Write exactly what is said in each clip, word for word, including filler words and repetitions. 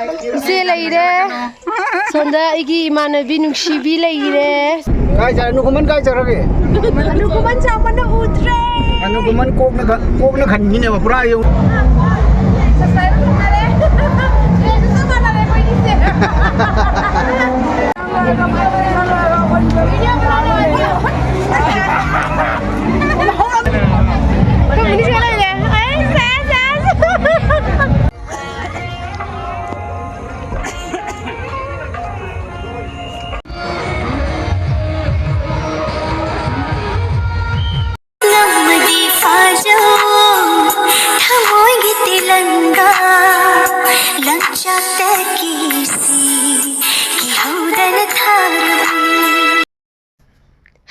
ꯏꯆꯦ ꯂꯩꯔꯦ꯫ ꯁꯣꯝꯗ ꯑꯩꯒꯤ ꯏꯃꯥꯟꯅꯕꯤ ꯅꯨꯡꯁꯤꯕꯤ ꯂꯩꯔꯦ꯫ ꯀꯥꯏ ꯆꯠ-, ꯑꯅꯨꯀꯨꯃꯟ ꯀꯥꯏ ꯆꯠꯈ꯭ꯔꯒꯦ? ꯑꯅꯨꯀꯨꯃꯟ ꯆꯥꯎꯃꯟꯅ ꯎꯗ꯭ꯔꯦ꯫ ꯑꯅꯨꯀꯨꯃꯟ ꯀꯣꯛꯅ ꯈꯟ-, ꯀꯣꯛꯅ ꯈꯟꯈꯤꯅꯦꯕ ꯄꯨꯔꯥ ꯌꯦꯡꯉꯨ꯫ Subscribe ꯐꯪꯅꯔꯦ꯫ Dress ꯆꯞ ꯃꯥꯟꯅꯔꯦ ꯑꯩꯈꯣꯏꯒꯤꯁꯦ꯫ ꯅꯝꯃꯗꯤ ꯐꯥꯖꯧ ꯊꯃꯣꯏꯒꯤ ꯇꯤꯂꯪꯒꯥ, ꯂꯪꯆꯥꯛꯇꯒꯤ ꯁꯤ ꯀꯤꯍꯧꯗꯅ ꯊꯥꯔꯨ꯫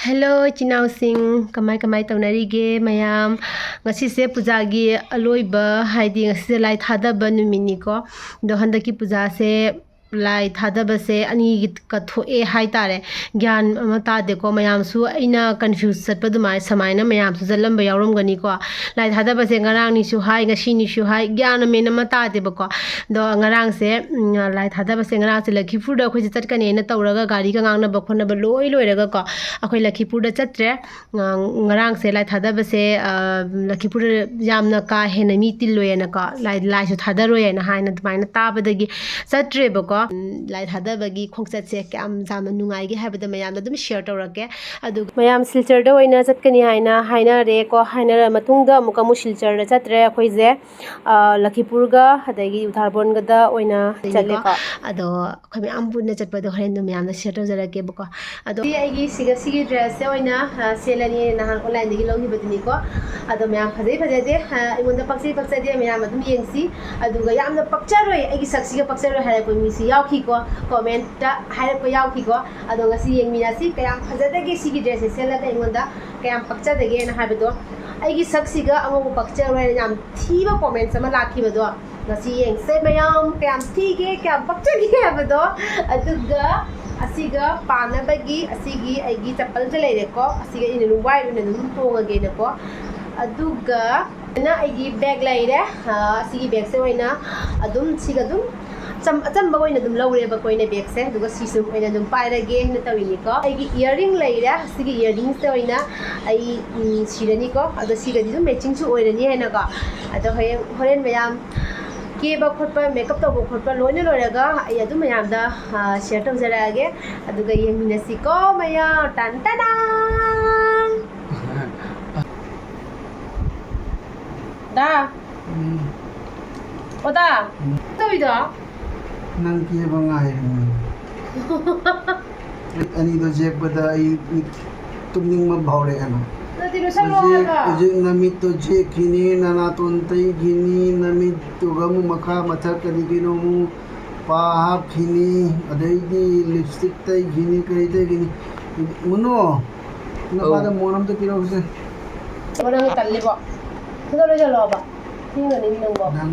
Hello ꯏꯆꯤꯟ ꯏꯅꯥꯎꯁꯤꯡ, ꯀꯃꯥꯏ ꯀꯃꯥꯏ ꯇꯧꯅꯔꯤꯒꯦ ꯃꯌꯥꯝ? ꯉꯁꯤꯁꯦ ꯄꯨꯖꯥꯒꯤ ꯑꯂꯣꯏꯕ, ꯍꯥꯏꯗꯤ ꯉꯁꯤꯁꯦ ꯂꯥꯏ ꯊꯥꯗꯕ ꯅꯨꯃꯤꯠꯅꯤꯀꯣ꯫ ꯑꯗꯣ ꯍꯟꯗꯛꯀꯤ ꯄꯨꯖꯥꯁꯦ, ꯂꯥꯏ ꯊꯥꯗꯕꯁꯦ ꯑꯅꯤꯒ ꯊꯣꯛꯑꯦ ꯍꯥꯏꯇꯥꯔꯦ꯫ ꯒ꯭ꯌꯥꯟ ꯑꯃ ꯇꯥꯗꯦꯀꯣ꯫ ꯃꯌꯥꯝꯁꯨ ꯑꯩꯅ confuse ꯆꯠꯄ ꯑꯗꯨꯃꯥꯏ, ꯁꯨꯃꯥꯏꯅ ꯃꯌꯥꯝꯁꯨ ꯆꯠꯂꯝꯕ ꯌꯥꯎꯔꯝꯒꯅꯤꯀꯣ꯫ ꯂꯥꯏ ꯊꯥꯗꯕꯁꯦ ꯉꯔꯥꯡꯅꯤꯁꯨ ꯍꯥꯏ, ꯉꯁꯤꯅꯤꯁꯨ ꯍꯥꯏ, ꯒ꯭ꯌꯥꯟ ꯃꯦꯟ ꯑꯃ ꯇꯥꯗꯦꯕꯀꯣ꯫ ꯑꯗꯣ ꯉꯔꯥꯡꯁꯦ, ꯎꯝ, ꯂꯥꯏ ꯊꯥꯗꯕꯁꯦ ꯉꯔꯥꯡꯁꯦ ꯂꯈꯤꯄꯨꯔꯗ ꯑꯩꯈꯣꯏꯁꯦ ꯆꯠꯀꯅꯦꯅ ꯇꯧꯔꯒ ꯒꯥꯔꯤꯒ ꯉꯥꯡꯅꯕ ꯈꯣꯠꯅꯕ ꯂꯣꯏ ꯂꯣꯏꯔꯒꯀꯣ, ꯑꯩꯈꯣꯏ ꯂꯈꯤꯄꯨꯔꯗ ꯆꯠꯇ꯭ꯔꯦ꯫ ꯉ-, ꯉꯔꯥꯡꯁꯦ ꯂꯥꯏ ꯊꯥꯗꯕꯁꯦ, ꯑ, ꯂꯈꯤꯄꯨꯔꯗ ꯌꯥꯝꯅ ꯀꯥ ꯍꯦꯟꯅ ꯃꯤ ꯇꯤꯜꯂꯣꯏꯅꯀꯣ, ꯂꯥꯏ, ꯂꯥꯏꯁꯨ ꯊꯥꯗꯔꯣꯏ ꯍꯥꯏꯅ, ꯍꯥꯏꯅ ꯑꯗꯨꯃꯥꯏꯅ ꯇꯥꯕꯗꯒꯤ ꯆꯠꯇ꯭ꯔꯦꯕꯀꯣ꯫ ꯎꯝ, ꯂꯥꯏ ꯊꯥꯗꯕꯒꯤ ꯈꯣꯡꯆꯠꯁꯦ ꯀꯌꯥꯝ ꯌꯥꯝꯅ ꯅꯨꯡꯉꯥꯏꯒꯦ ꯍꯥꯏꯕꯗꯣ ꯃꯌꯥꯝꯗ ꯑꯗꯨꯝ share ꯇꯧꯔꯛꯀꯦ꯫ ꯑꯗꯨꯒ ꯃꯌꯥꯝ ꯁꯤꯜꯆꯔꯗ ꯑꯣꯏꯅ ꯆꯠꯀꯅꯤ ꯍꯥꯏꯅ ꯍꯥꯏꯅꯔꯦꯀꯣ꯫ ꯍꯥꯏꯅꯔ ꯃꯇꯨꯡꯗ ꯑꯃꯨꯛꯀ ꯑꯃꯨꯛ ꯁꯤꯜꯆꯔꯗ ꯆꯠꯇ꯭ꯔꯦ ꯑꯩꯈꯣꯏꯁꯦ꯫ ꯑ, ꯂꯈꯤꯄꯨꯔꯒ ꯑꯗꯒꯤ ꯎꯊꯥꯔꯕꯣꯟꯒꯗ ꯑꯣꯏꯅ ꯆꯠꯂꯦꯀꯣ꯫ ꯑꯗꯣ ꯑꯩꯈꯣꯏ ꯃꯌꯥꯝ ꯄꯨꯟꯅ ꯆꯠꯄꯗꯣ ꯍꯣꯔꯦꯟ ꯑꯗꯨꯝ ꯃꯌꯥꯝꯗ share ꯇꯧꯖꯔꯛꯀꯦꯕꯀꯣ꯫ ꯑꯗꯣ ꯑꯩꯒꯤ ꯁꯤꯒ, ꯁꯤꯒꯤ dress ꯁꯦ ꯑꯣꯏꯅ, ꯑ, ꯁꯦꯠꯂꯅꯤ, ꯅꯍꯥꯟ online ꯗꯒꯤ ꯂꯧꯈꯤꯕꯗꯨꯅꯤꯀꯣ꯫ ꯑꯗꯣ ꯃꯌꯥꯝ ꯐꯖꯩ ꯐꯖꯗꯦ, ꯑ, ꯑꯩꯉꯣꯟꯗ ꯄꯛꯆꯩ ꯄꯛꯆꯗꯦ ꯃꯌꯥꯝ ꯑꯗꯨꯝ ꯌꯦꯡꯁꯤ꯫ ꯑꯗꯨꯒ ꯌꯥꯝꯅ ꯄꯛꯆꯔꯣꯏ, ꯑꯩꯒꯤ ꯁꯛꯁꯤꯒ ꯄꯛꯆꯔꯣꯏ ꯍꯥꯏꯔꯛꯄ ꯃꯤꯁꯨ ꯌꯥꯎꯈꯤꯀꯣ, comment ꯇ ꯍꯥꯏꯔꯛꯄ ꯌꯥꯎꯈꯤꯀꯣ꯫ ꯑꯗꯣ ꯉꯁꯤ ꯌꯦꯡꯃꯤꯟꯅꯁꯤ ꯀꯌꯥꯝ ꯐꯖꯗꯒꯦ ꯁꯤꯒꯤ dress ꯁꯦ ꯁꯦꯠꯂꯒ ꯑꯩꯉꯣꯟꯗ ꯀꯌꯥꯝ ꯄꯛꯆꯗꯒꯦꯅ ꯍꯥꯏꯕꯗꯣ꯫ ꯑꯩꯒꯤ ꯁꯛꯁꯤꯒ ꯑꯉꯧꯕ ꯄꯛꯆꯔꯣꯏ ꯍꯥꯏꯅ ꯌꯥꯝ ꯊꯤꯕ comments ꯑꯃ ꯂꯥꯛꯈꯤꯕꯗꯣ꯫ ꯉꯁꯤ ꯌꯦꯡꯁꯦ ꯃꯌꯥꯝ, ꯀꯌꯥꯝ ꯊꯤꯒꯦ, ꯀꯌꯥꯝ ꯄꯛꯆꯒꯦ ꯍꯥꯏꯕꯗꯣ꯫ ꯑꯗꯨꯒ ꯑꯁꯤꯒ ꯄꯥꯅꯕꯒꯤ ꯑꯁꯤꯒꯤ ꯑꯩꯒꯤ ꯆꯄꯜꯁꯦ ꯂꯩꯔꯦꯀꯣ꯫ ꯑꯁꯤꯒ ꯑꯩꯅ ꯑꯗꯨꯝ wide ꯑꯣꯏꯅ ꯑꯗꯨꯝ ꯇꯣꯡꯉꯒꯦꯅꯀꯣ꯫ ꯑꯗꯨꯒ ꯑꯩꯒꯤ bag ꯂꯩꯔꯦ꯫ ꯑ, ꯑꯁꯤꯒꯤ bag ꯁꯦ ꯑꯣꯏꯅ ꯑꯗꯨꯝ ꯁꯤꯒ ꯑꯗꯨꯝ ꯑꯆꯝ-, ꯑꯆꯝꯕ ꯑꯣꯏꯅ ꯑꯗꯨꯝ ꯂꯧꯔꯦꯕꯀꯣ ꯑꯩꯅ ꯕꯦꯒꯁꯦ, ꯑꯗꯨꯒ ꯁꯤꯁꯨ ꯑꯣꯏꯅ ꯑꯗꯨꯝ ꯄꯥꯏꯔꯒꯦ ꯍꯥꯏꯅ ꯇꯧꯔꯤꯅꯤꯀꯣ꯫ ꯑꯩꯒꯤ ꯏꯌꯥꯔꯤꯡ ꯂꯩꯔꯦ, ꯁꯤꯒꯤ ꯏꯌꯥꯔꯤꯡꯁꯤꯗ ꯑꯣꯏꯅ ꯑꯩ, ꯎꯝ, ꯁꯤꯔꯅꯤꯀꯣ꯫ ꯑꯗꯣ ꯁꯤꯒꯗꯤ ꯑꯗꯨꯝ ꯃꯦꯆꯤꯡꯁꯨ ꯑꯣꯏꯔꯅꯤ ꯍꯥꯏꯅꯀꯣ꯫ ꯑꯗꯣ ꯍꯌꯦꯡ, ꯍꯣꯔꯦꯟ ꯃꯌꯥꯝ ꯀꯦꯕ ꯈꯣꯠꯄ, ꯃꯦꯀꯞ ꯇꯧꯕ ꯈꯣꯠꯄ ꯂꯣꯏꯅ ꯂꯣꯏꯔꯒ ꯑꯩ ꯑꯗꯨꯝ ꯃꯌꯥꯝꯗ, ꯑ, ꯁꯤꯌꯔ ꯇꯧꯖꯔꯛꯑꯒꯦ꯫ ꯑꯗꯨꯒ ꯌꯦꯡꯃꯤꯟꯅꯁꯤꯀꯣ ꯃꯌꯥꯝ꯫ ꯇꯥꯟ ꯇꯅꯥꯡ! ꯗꯥ! ꯎꯝ꯫ ꯑꯣ ꯗꯥ! ꯎꯝ꯫ ꯇꯧꯔꯤꯗꯣ? ꯅꯪ ꯀꯦꯕ ꯉꯥꯏꯔꯤꯅꯤ꯫ ꯑꯅꯤꯗꯣ ꯌꯦꯛꯄꯗ ꯑꯩ ꯃꯤꯠ ꯇꯨꯝꯅꯤꯡꯕ ꯐꯥꯎꯔꯛꯑꯦꯕ꯫ ꯅꯠꯇꯦ, ꯂꯣꯏꯁꯜꯂꯣ ꯍꯧꯖꯤꯛ, ꯍꯥꯏꯕ꯫ ꯍꯧꯖꯤꯛ ꯅꯃꯤꯠꯇꯣ ꯌꯦꯛꯈꯤꯅꯤ, ꯅꯅꯥꯇꯣꯟ ꯇꯩꯈꯤꯅꯤ, ꯅꯃꯤꯠꯇꯨꯒ ꯑꯃꯨꯛ ꯃꯈꯥ ꯃꯊꯛ ꯀꯔꯤ ꯀꯩꯅꯣ ꯑꯃꯨꯛ ꯄꯥ ꯍꯥꯞꯈꯤꯅꯤ, ꯑꯗꯩꯗꯤ ꯂꯤꯞꯁꯇꯤꯛ ꯇꯩꯈꯤꯅꯤ, ꯀꯔꯤ ꯇꯩꯈꯤꯅꯤ꯫ ꯃꯨꯅꯣ, ꯅꯄꯥꯗ ꯑꯧ꯫ ꯃꯣꯟ ꯑꯝꯇ ꯄꯤꯔꯛꯎꯁꯦ꯫ ꯑꯣ, ꯅꯪ ꯇꯜꯂꯤꯕꯣ? ꯁꯤꯗ ꯂꯣꯏꯁꯜꯂꯣꯕ꯫ ꯊꯦꯡꯒꯅꯤ ꯅꯪꯕꯣ꯫ ꯅꯪ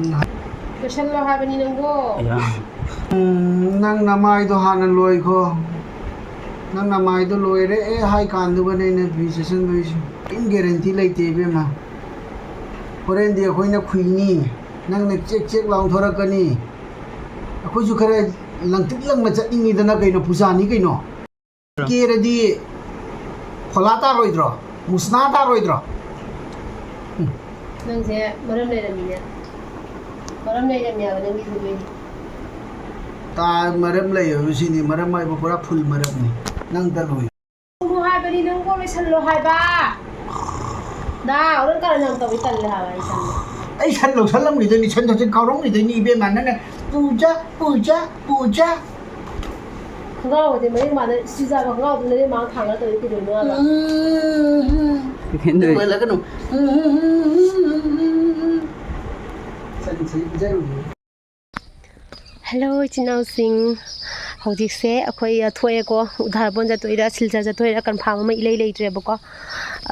ꯂꯣꯏꯁꯜꯂꯣ ꯍꯥꯏꯕꯅꯤ ꯅꯪꯕꯣ꯫ ꯑꯌꯥ꯫ ꯎꯝ, ꯅꯪ ꯅꯃꯥꯏꯗꯣ ꯍꯥꯟꯅ ꯂꯣꯏꯈꯣ꯫ ꯅꯪ ꯅꯃꯥꯏꯗꯣ ꯂꯣꯏꯔꯦ ꯑꯦ ꯍꯥꯏ ꯀꯥꯟꯗꯨꯒꯅꯦ ꯑꯩꯅ ꯐꯤ ꯁꯦꯠꯆꯟꯗꯣꯏꯁꯦ꯫ ꯀꯔꯤꯝ ꯒꯦꯔꯦꯟꯇꯤ ꯂꯩꯇꯦ ꯏꯕꯦꯝꯃ꯫ ꯍꯣꯔꯦꯟꯗꯤ ꯑꯩꯈꯣꯏꯅ ꯈꯨꯏꯅꯤ, ꯅꯪꯅ ꯆꯦꯛ ꯆꯦꯛ ꯂꯥꯎꯊꯣꯔꯛꯀꯅꯤ꯫ ꯑꯩꯈꯣꯏꯁꯨ ꯈꯔ ꯂꯪꯇ꯭ꯔꯤꯛ ꯂꯪꯅ ꯆꯠꯅꯤꯡꯉꯤꯗꯅ ꯀꯩꯅꯣ, ꯄꯨꯖꯥꯅꯤ ꯀꯩꯅꯣ꯫ ꯀꯦꯔꯗꯤ ꯐꯣꯂꯥ ꯇꯥꯔꯣꯏꯗ꯭ꯔꯣ? ꯃꯨꯁꯅꯥ ꯇꯥꯔꯣꯏꯗ꯭ꯔꯣ? ꯎꯝ꯫ ꯅꯪꯁꯦ ꯃꯔꯝ ꯂꯩꯔꯝꯃꯤꯅꯦ꯫ ꯃꯔꯝ ꯂꯩꯔꯝꯃꯦꯕ ꯅꯪꯒꯤ ꯊꯣꯏꯗꯣꯏꯗꯤ꯫ ꯇꯥ-, ꯃꯔꯝ ꯂꯩꯔꯝꯃꯤ ꯁꯤꯅꯤ꯫ ꯃꯔꯝ ꯍꯥꯏꯕꯨ ꯄꯨꯔꯥ ꯐꯨꯜ ꯃꯔꯝꯅꯤ꯫ ꯅꯪ ꯇꯜꯂꯣꯏ꯫ ꯇꯧꯅꯨ ꯍꯥꯏꯕꯅꯤ ꯅꯪꯕꯨ, ꯂꯣꯏꯁꯜꯂꯣ ꯍꯥꯏꯕ꯫ ꯗꯥ, ꯅꯪ ꯀꯔꯟ ꯌꯥꯝ ꯇꯧꯏ, ꯇꯜꯂꯦ ꯍꯥꯏꯕ, ꯑꯩ ꯇꯜꯂꯦ꯫ ꯑꯩ ꯁꯟ ꯂꯧꯁꯜꯂꯝꯈꯤꯗꯣꯏꯅꯤ, ꯁꯟ ꯊꯥꯎꯁꯦ ꯀꯥꯎꯔꯝꯈꯤꯗꯣꯏꯅꯤ ꯏꯕꯦꯝꯃ, ꯅꯪꯅ ꯄꯨꯖꯥ, ꯄꯨꯖꯥ, ꯄꯨꯖꯥ꯫ ꯈꯣꯡꯒ꯭ꯔꯥꯎꯒꯁꯦ ꯃꯔꯤ ꯃꯥꯗ ꯁꯤꯖꯕ ꯈꯣꯡꯒ꯭ꯔꯥꯎꯗꯨꯅ ꯅꯦ ꯃꯥ ꯊꯥꯡꯒꯠꯂ ꯇꯧꯔꯤ ꯀꯩꯗꯧꯔꯤꯅꯣ ꯍꯥꯏꯕ? ꯎꯝ꯫ ꯀꯩꯗꯧꯔꯤ? ꯇꯧꯍꯜꯂꯛꯀꯅꯨ꯫ ꯎꯝ꯫ ꯁꯟ ꯁꯤ ꯄꯤꯖꯔꯨꯒꯦ꯫ ꯍꯜꯂꯣ ꯏꯆꯤꯟ ꯏꯅꯥꯎꯁꯤꯡ, ꯍꯧꯖꯤꯛꯁꯦ ꯑꯩꯈꯣꯏ ꯊꯣꯛꯑꯦꯀꯣ, ꯎꯙꯥꯔꯕꯣꯟ ꯆꯠꯇꯣꯏꯔꯥ ꯁꯤꯜꯆꯔ ꯆꯠꯇꯣꯏꯔꯥ ꯀꯟꯐꯥꯝ ꯑꯃ ꯏꯂꯩ ꯂꯩꯇ꯭ꯔꯦꯕꯀꯣ꯫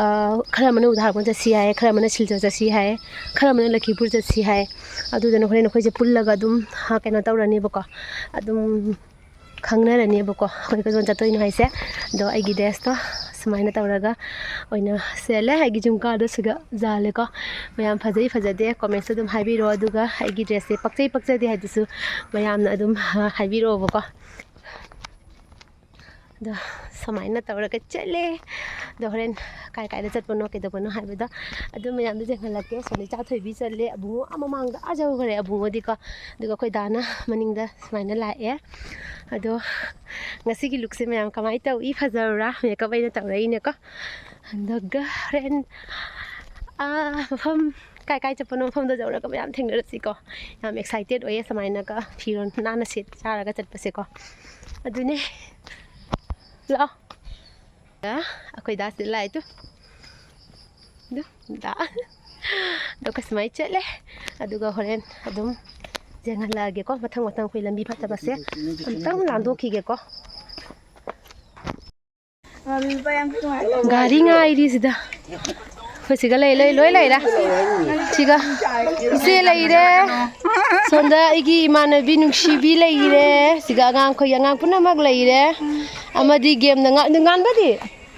ꯑ, ꯈꯔ ꯑꯃꯅ ꯎꯙꯥꯔꯕꯣꯟ ꯆꯠꯁꯤ ꯍꯥꯏ, ꯈꯔ ꯑꯃꯅ ꯁꯤꯜꯆꯔ ꯆꯠꯁꯤ ꯍꯥꯏ, ꯈꯔ ꯑꯃꯅ ꯂꯈꯤꯄꯨꯔ ꯆꯠꯁꯤ ꯍꯥꯏ꯫ ꯑꯗꯨꯗꯨꯅ ꯍꯣꯔꯦꯟ ꯑꯩꯈꯣꯏꯁꯦ ꯄꯨꯜꯂꯒ ꯑꯗꯨꯝ, ꯍꯥ, ꯀꯩꯅꯣ ꯇꯧꯔꯅꯦꯕꯀꯣ, ꯑꯗꯨꯝ ꯈꯪꯅꯔꯅꯦꯕꯀꯣ ꯑꯩꯈꯣꯏ ꯀꯗꯣꯝ ꯆꯠꯇꯣꯏꯅꯣ ꯍꯥꯏꯁꯦ꯫ ꯑꯗꯣ ꯑꯩꯒꯤ ꯗ꯭ꯔꯦꯁꯇꯣ ꯁꯨꯃꯥꯏꯅ ꯇꯧꯔꯒ ꯑꯣꯏꯅ ꯁꯦꯠꯂꯦ꯫ ꯑꯩꯒꯤ ꯖꯨꯝꯀꯥꯗꯣ ꯁꯤꯒ ꯖꯥꯜꯂꯦꯀꯣ꯫ ꯃꯌꯥꯝ ꯐꯖꯩ ꯐꯖꯗꯦ ꯀꯣꯃꯦꯟꯁꯇ ꯑꯗꯨꯝ ꯍꯥꯏꯕꯤꯔꯣ, ꯑꯗꯨꯒ ꯑꯩꯒꯤ ꯗ꯭ꯔꯦꯁꯁꯦ ꯄꯛꯆꯩ ꯄꯛꯆꯗꯦ ꯍꯥꯏꯗꯨꯁꯨ ꯃꯌꯥꯝꯅ ꯑꯗꯨꯝ ꯍꯥꯏꯕꯤꯔꯛꯑꯣꯕꯀꯣ꯫ ꯑꯗꯣ ꯁꯨꯃꯥꯏꯅ ꯇꯧꯔꯒ ꯆꯠꯂꯦ꯫ ꯑꯗꯣ ꯍꯣꯔꯦꯟ ꯀꯥꯏ ꯀꯥꯏꯗ ꯆꯠꯄꯅꯣ ꯀꯩꯗꯧꯕꯅꯣ ꯍꯥꯏꯕꯗꯣ ꯑꯗꯨ ꯃꯌꯥꯝꯗꯣ ꯌꯦꯡꯍꯜꯂꯛꯀꯦ꯫ ꯁꯣꯝꯗ ꯏꯆꯥ ꯊꯣꯏꯕꯤ ꯆꯠꯂꯦ, ꯑꯕꯨꯡꯉꯣ ꯑꯥ ꯃꯃꯥꯡꯗ ꯑꯥ ꯌꯧꯈ꯭ꯔꯦ ꯑꯕꯨꯡꯉꯣꯗꯤꯀꯣ꯫ ꯑꯗꯨꯒ ꯑꯩꯈꯣꯏ ꯗꯥꯅ ꯃꯅꯤꯡꯗ ꯁꯨꯃꯥꯏꯅ ꯂꯥꯛꯑꯦ꯫ ꯑꯗꯣ ꯉꯁꯤꯒꯤ ꯂꯨꯛꯁꯦ ꯃꯌꯥꯝ ꯀꯃꯥꯏꯅ ꯇꯧꯏ? ꯐꯖꯕ꯭ꯔꯥ? ꯃꯦꯀꯞ ꯑꯩꯅ ꯇꯧꯔꯛꯏꯅꯦꯀꯣ꯫ ꯑꯗꯨꯒ ꯍꯣꯔꯦꯟ ꯑꯥ ꯃꯐꯝ ꯀꯥꯏ ꯀꯥꯏ ꯆꯠꯄꯅꯣ ꯃꯐꯝꯗꯣ ꯌꯧꯔꯒ ꯃꯌꯥꯝ ꯊꯦꯡꯅꯔꯁꯤꯀꯣ꯫ ꯌꯥꯝ ꯑꯦꯛꯁꯥꯏꯇꯦꯠ ꯑꯣꯏꯌꯦ ꯁꯨꯃꯥꯏꯅꯒ ꯐꯤꯔꯣꯜ ꯅꯥꯟꯅ ꯁꯦꯠ ꯆꯥꯔꯒ ꯆꯠꯄꯁꯦꯀꯣ꯫ ꯑꯗꯨꯅꯦ꯫ ꯂꯥꯛꯑꯣ꯫ ꯑꯩꯈꯣꯏ ꯗꯥꯁꯤ ꯂꯥꯛꯑꯦ ꯇꯨ꯫ ꯑꯗꯨ ꯗꯥ꯫ ꯑꯗꯣ ꯑꯩꯈꯣꯏ ꯁꯨꯃꯥꯏꯅ ꯆꯠꯂꯦ꯫ ꯑꯗꯨꯒ ꯍꯣꯔꯦꯟ ꯑꯗꯨꯝ ꯌꯦꯡꯍꯜꯂꯛꯑꯒꯦꯀꯣ꯫ ꯃꯊꯪ ꯃꯊꯪ ꯑꯩꯈꯣꯏ ꯂꯝꯕꯤ ꯐꯠꯇꯕꯁꯦ ꯑꯝꯇꯪ ꯂꯥꯟꯗꯣꯛꯈꯤꯒꯦꯀꯣ꯫ ꯒꯥꯔꯤ ꯉꯥꯏꯔꯤ ꯁꯤꯗ꯫ ꯑꯩꯈꯣꯏ ꯁꯤꯒ ꯂꯩ, ꯂꯩ, ꯂꯣꯏ ꯂꯩꯔꯦ꯫ ꯁꯤꯒ ꯏꯆꯦ ꯂꯩꯔꯦ꯫ ꯁꯣꯝꯗ ꯑꯩꯒꯤ ꯏꯃꯥꯟꯅꯕꯤ ꯅꯨꯡꯁꯤꯕꯤ ꯂꯩꯔꯦ꯫ ꯁꯤꯒ ꯑꯉꯥꯡ, ꯑꯩꯈꯣꯏꯒꯤ ꯑꯉꯥꯡ ꯄꯨꯝꯅꯃꯛ ꯂꯩꯔꯦ꯫ ꯑꯃꯗꯤ ꯒꯦꯝꯗ ꯉꯥ-, ꯉꯥꯟꯕꯗꯤ?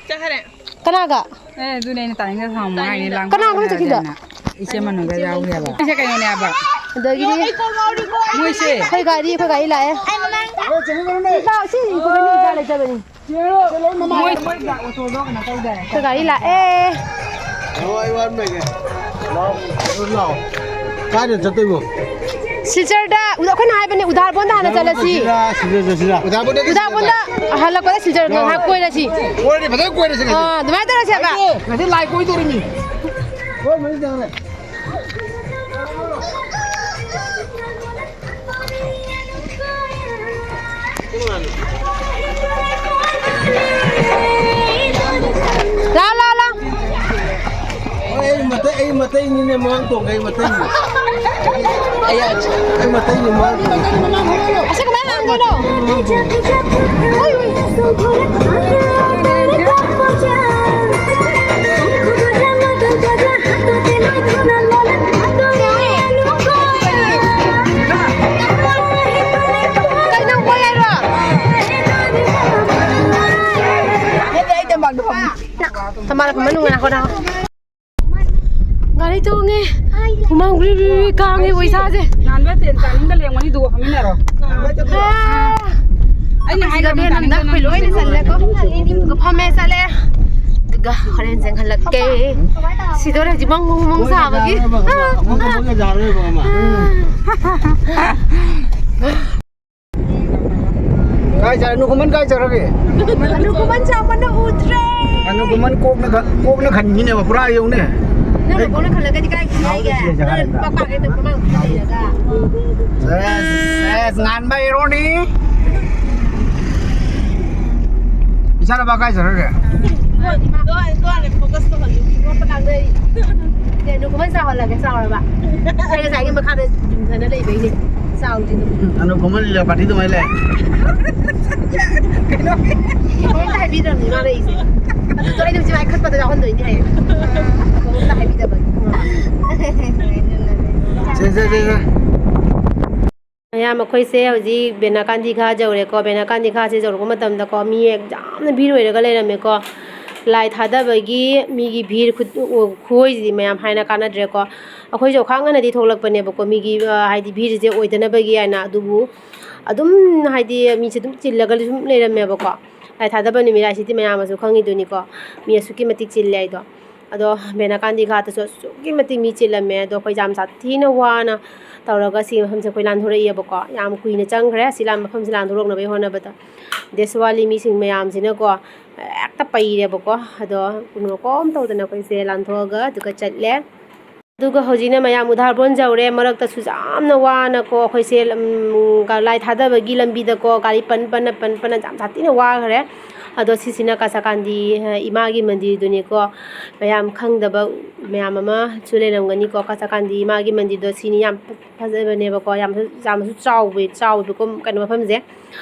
ꯆꯠꯈ꯭ꯔꯦ꯫ ꯀꯅꯥꯒ? ꯑꯦ, ꯑꯗꯨꯅꯦ ꯑꯩꯅ ꯇꯥꯅꯤꯡꯗ ꯍꯪꯕ ꯍꯥꯏꯅꯤ, ꯂꯥꯡꯕ ꯀꯅꯥꯒ ꯆꯠꯈꯤꯗ? ꯍꯥꯏꯗꯅ꯫ ꯏꯆꯦ ꯃꯅꯨꯡꯗ ꯌꯥꯎꯒꯦ ꯍꯥꯏꯕ꯫ ꯏꯆꯦ ꯀꯩꯅꯣꯅꯦ ꯍꯥꯏꯕ꯫ ꯑꯗꯒꯤꯗꯤ ꯃꯣꯏꯁꯦ꯫ ꯑꯩꯈꯣꯏ ꯒꯥꯔꯤ, ꯑꯩꯈꯣꯏ ꯒꯥꯔꯤ ꯂꯥꯛꯑꯦ꯫ ꯏꯆꯥ, ꯁꯤ ꯏꯟꯈꯣꯛꯀꯅꯤ, ꯏꯆꯥ ꯂꯩꯖꯕꯅꯤ꯫ ꯃꯣꯏ ꯑꯩꯈꯣꯏ ꯒꯥꯔꯤ ꯂꯥꯛꯑꯦ꯫ ꯂꯥꯛꯑꯣ, ꯑꯩ ꯋꯥ ꯑꯃ ꯂꯩꯒꯦ꯫ ꯂꯥꯛꯑꯣ, ꯂꯥꯛꯑꯣ꯫ ꯀꯥꯏꯗ ꯆꯠꯇꯣꯏꯕꯣ? ꯁꯤꯜꯆꯔꯗ ꯎꯗ-, ꯑꯩꯈꯣꯏꯅ ꯍꯥꯏꯕꯅꯦ, ꯎꯗꯥꯔꯕꯣꯟꯗ ꯍꯥꯟꯅ ꯆꯠꯂꯁꯤ꯫ ꯁꯤꯜꯆꯔ ꯆꯠꯁꯤꯔꯥ? ꯎꯗꯥꯔꯕꯣꯟꯗ ꯍꯜꯂꯛꯄꯗ ꯁꯤꯜꯆꯔ ꯉꯥꯏꯍꯥꯛ ꯀꯣꯏꯔꯁꯤ꯫ ꯀꯣꯏꯔꯗꯤ ꯐꯖꯅ ꯀꯣꯏꯔꯁꯤ ꯉꯁꯤ꯫ ꯑꯥ, ꯑꯗꯨꯃꯥꯏꯅ ꯇꯧꯔꯁꯦ ꯍꯥꯏꯕ꯫ ꯉꯁꯤ ꯂꯥꯏ ꯀꯣꯏꯗꯧꯔꯤꯃꯤ꯫ ꯀꯣꯏ ꯐꯖꯅ ꯇꯧꯔꯦ꯫ ꯂꯥꯎ, ꯂꯥꯎ, ꯂꯥꯎ꯫ ꯍꯣꯏ, ꯑꯩ ꯃꯇꯩ, ꯑꯩ ꯃꯇꯩꯅꯤꯅꯦ, ꯃꯃꯥꯡ ꯇꯣꯡꯒ ꯑꯩ ꯃꯇꯩꯅꯤ꯫ ꯑꯩ ꯃꯇꯩꯅꯤ, ꯃꯃꯥꯡ ꯇꯣꯡꯒ꯫ ꯑꯁꯤ ꯀꯃꯥꯏꯅ ꯍꯥꯡꯗꯣꯏꯅꯣ? ꯎꯏ, ꯎꯏ꯫ ꯀꯩꯅꯣ, ꯀꯣꯏ ꯍꯥꯏꯔꯣ? ꯅꯠꯇꯦ, ꯑꯩ ꯇꯦꯡꯕꯥꯡꯗ ꯐꯝꯃꯤ꯫ ꯃꯅꯨꯡ ꯉꯥꯏꯈꯣ, ꯉꯥꯏꯈꯣ꯫ ꯒꯥꯔꯤ ꯇꯣꯡꯉꯦ꯫ ꯍꯨꯃꯥꯡ ꯕ꯭ꯔꯤ ꯕ꯭ꯔꯤ ꯕ꯭ꯔꯤ ꯀꯥꯡꯉꯦ ꯑꯩꯈꯣꯏ ꯏꯁꯥꯁꯦ꯫ ꯉꯥꯟꯕ ꯇꯦꯟ ꯇꯥꯅꯤꯡꯗ ꯂꯦꯡꯉꯣꯅꯤ ꯑꯗꯨꯒ ꯐꯝꯃꯤꯟꯅꯔꯣ꯫ ꯑꯥ꯫ ꯑꯩꯅ ꯍꯥꯏꯗ꯭ꯔꯕ ꯁꯤꯗ ꯃꯇꯥꯅꯤꯡꯗ ꯅꯝꯗ ꯑꯩꯈꯣꯏ ꯂꯣꯏꯅ ꯆꯜꯂꯦꯀꯣ꯫ ꯑꯗꯨꯒ ꯐꯝꯃꯦ ꯆꯠꯂꯦ꯫ ꯑꯗꯨꯒ ꯍꯣꯔꯦꯟ ꯆꯪꯍꯜꯂꯛꯀꯦ꯫ ꯁꯤꯗꯣꯔꯦ ꯍꯧꯖꯤꯛ ꯃꯪ ꯃꯪ ꯃꯪ ꯁꯥꯕꯒꯤ꯫ ꯀꯥꯏ ꯆꯠ-, ꯑꯅꯨ ꯈꯨꯃꯟ ꯀꯥꯏ ꯆꯠꯈ꯭ꯔꯒꯦ? ꯑꯅꯨ ꯈꯨꯃꯟ ꯆꯥꯎꯃꯟꯅ ꯎꯗ꯭ꯔꯦ꯫ ꯑꯅꯨ ꯈꯨꯃꯟ ꯀꯣꯛꯅ ꯈꯟ-, ꯀꯣꯛꯅ ꯈꯟꯈꯤꯅꯦꯕ ꯄꯨꯔꯥ ꯌꯧꯅꯦ꯫ ꯅꯪꯅ ꯀꯣꯛꯅ ꯈꯜꯂꯒꯗꯤ ꯀꯥꯏ ꯈꯜꯂꯒꯦ? ꯅꯪꯅ ꯄꯥꯛ ꯄꯥꯛ ꯍꯦꯛꯇ ꯄꯨꯃꯥꯡ ꯂꯩꯔꯒ꯫ ꯑꯦꯁ, ꯑꯦꯁ, ꯉꯥꯟꯕ ꯍꯦꯔꯣꯅꯤ꯫ ꯏꯆꯥꯅꯨꯄꯥ ꯀꯥꯏ ꯆꯠꯈ꯭ꯔꯒꯦ? ꯗꯣ, ꯗꯣ, ꯗꯣ, focus ꯇꯧꯍꯜꯂꯨ꯫ ꯏꯕꯣꯛꯇ ꯉꯥꯡꯅꯔꯤ꯫ ꯑꯦ, ꯑꯅꯨ ꯈꯨꯃꯟ ꯆꯥꯎꯍꯜꯂꯒꯦ, ꯆꯥꯎꯔꯕ? ꯑꯩ ꯉꯁꯥꯏꯒꯤ ꯃꯈꯥꯗ ꯌꯨꯡꯊꯅ ꯂꯩꯕꯩꯅꯦ꯫ ꯆꯥꯎꯗ꯭ꯔꯤꯗꯣ꯫ ꯎꯝ, ꯑꯅꯨ ꯈꯨꯃꯟ ꯂꯤꯂꯥ ꯄꯥꯔꯇꯤ ꯑꯗꯨꯃꯥꯏꯅ ꯂꯩ꯫ ꯀꯩꯅꯣ? ꯀꯩꯝꯇ ꯍꯥꯏꯕꯤꯗ꯭ꯔꯕꯅꯤ ꯃꯥꯅ ꯑꯩꯁꯦ꯫ ꯑꯗꯨꯗꯣ ꯑꯩꯅ ꯍꯧꯖꯤꯛ ꯃꯥꯏ ꯈꯠꯄꯗ ꯌꯥꯎꯍꯟꯗꯣꯏꯅꯦ ꯍꯥꯏꯌꯦ꯫ ꯑꯃꯨꯛꯇ ꯍꯥꯏꯕꯤꯗꯕꯒꯤ꯫ ꯁꯦ, ꯁꯦ, ꯁꯦ, ꯁꯦ꯫ ꯃꯌꯥꯝ, ꯑꯩꯈꯣꯏꯁꯦ ꯍꯧꯖꯤꯛ ꯕꯦꯅꯥꯀꯥꯟꯗꯤ ꯘꯥꯠ ꯌꯧꯔꯦꯀꯣ꯫ ꯕꯦꯅꯥꯀꯥꯟꯗꯤ ꯘꯥꯠꯁꯦ ꯌꯧꯔꯛꯄ ꯃꯇꯝꯗꯀꯣ, ꯃꯤ ꯌꯥꯝꯅ ꯚꯤꯔ ꯑꯣꯏꯔꯒ ꯂꯩꯔꯝꯃꯦꯀꯣ꯫ ꯂꯥꯏ ꯊꯥꯗꯕꯒꯤ ꯃꯤꯒꯤ ꯚꯤꯔ ꯈꯨ-, ꯈꯨꯑꯣꯏꯁꯤꯗꯤ ꯃꯌꯥꯝ ꯍꯥꯏꯅ ꯀꯥꯟꯅꯗ꯭ꯔꯦꯀꯣ꯫ ꯑꯩꯈꯣꯏꯁꯨ ꯈꯥꯡ ꯉꯟꯅꯗꯤ ꯊꯣꯛꯂꯛꯄꯅꯦꯕꯀꯣ, ꯃꯤꯒꯤ, ꯑ, ꯍꯥꯏꯗꯤ ꯚꯤꯔꯁꯦ ꯑꯣꯏꯗꯅꯕꯒꯤ ꯍꯥꯏꯅ꯫ ꯑꯗꯨꯕꯨ ꯑꯗꯨꯝ ꯍꯥꯏꯗꯤ ꯃꯤꯁꯦ ꯑꯗꯨꯝ ꯆꯤꯜꯂꯒ ꯁꯨꯝ ꯂꯩꯔꯝꯃꯦꯕꯀꯣ꯫ ꯂꯥꯏ ꯊꯥꯗꯕ ꯅꯨꯃꯤꯠ ꯍꯥꯏꯁꯤꯗꯤ ꯃꯌꯥꯝꯅꯁꯨ ꯈꯪꯉꯤꯗꯨꯅꯤꯀꯣ, ꯃꯤ ꯑꯁꯨꯛꯀꯤ ꯃꯇꯤꯛ ꯆꯤꯜꯂꯦ ꯍꯥꯏꯗꯣ꯫ ꯑꯗꯣ ꯕꯦꯅꯥꯀꯥꯟꯗꯤ ꯘꯥꯠꯇꯁꯨ ꯑꯁꯨꯛꯀꯤ ꯃꯇꯤꯛ ꯃꯤ ꯆꯤꯜꯂꯝꯃꯦ꯫ ꯑꯗꯣ ꯑꯩꯈꯣꯏ ꯌꯥꯝ ꯁꯥꯊꯤꯅ ꯋꯥꯅ ꯇꯧꯔꯒ ꯁꯤ ꯃꯐꯝꯁꯦ ꯑꯩꯈꯣꯏ ꯂꯥꯟꯊꯣꯔꯛꯏꯑꯕꯀꯣ꯫ ꯌꯥꯝ ꯀꯨꯏꯅ ꯆꯪꯈ꯭ꯔꯦ ꯁꯤ ꯂꯥꯟ-, ꯃꯐꯝꯁꯦ ꯂꯥꯟꯊꯣꯔꯛꯅꯕꯩ ꯍꯣꯠꯅꯕꯗ꯫ ꯗꯦꯁꯋꯥꯂꯤ ꯃꯤꯁꯤꯡ ꯃꯌꯥꯝꯁꯤꯅꯀꯣ ꯍꯦꯛꯇ ꯄꯩꯔꯦꯕꯀꯣ꯫ ꯑꯗꯣ ꯀꯩꯅꯣ ꯀꯣꯝ ꯇꯧꯗꯅ ꯑꯩꯈꯣꯏꯁꯦ ꯂꯥꯟꯊꯣꯛꯑꯒ ꯑꯗꯨꯒ ꯆꯠꯂꯦ꯫ ꯑꯗꯨꯒ ꯍꯧꯖꯤꯛꯅ ꯃꯌꯥꯝ ꯎꯙꯥꯔꯕꯣꯟ ꯌꯧꯔꯦ꯫ ꯃꯔꯛꯇꯁꯨ ꯌꯥꯝꯅ ꯋꯥꯅꯀꯣ ꯑꯩꯈꯣꯏꯁꯦ, ꯎꯝ, ꯂꯥꯏ ꯊꯥꯗꯕꯒꯤ ꯂꯝꯕꯤꯗꯀꯣ ꯒꯥꯔꯤ ꯄꯟ ꯄꯟꯅ ꯄꯟ ꯄꯟꯅ ꯌꯥꯝ ꯁꯥꯊꯤꯅ ꯋꯥꯈ꯭ꯔꯦ꯫ ꯑꯗꯣ ꯁꯤꯁꯤꯅ ꯀꯁꯥꯀꯥꯟꯗꯤ, ꯑ, ꯏꯃꯥꯒꯤ ꯃꯟꯗꯤꯔꯗꯨꯅꯤꯀꯣ꯫ ꯃꯌꯥꯝ ꯈꯪꯗꯕ ꯃꯌꯥꯝ ꯑꯃꯁꯨ ꯂꯩꯔꯝꯒꯅꯤꯀꯣ꯫ ꯀꯁꯥꯀꯥꯟꯗꯤ ꯏꯃꯥꯒꯤ ꯃꯟꯗꯤꯔꯗꯣ ꯁꯤꯅꯤ ꯌꯥꯝ ꯐꯖꯕꯅꯦꯕꯀꯣ꯫ ꯌꯥꯝꯁꯨ, ꯌꯥꯝꯅꯁꯨ ꯆꯥꯎꯕ, ꯆꯥꯎꯋꯦꯕꯀꯣ ꯀꯩꯅꯣ ꯃꯐꯝꯁꯦ꯫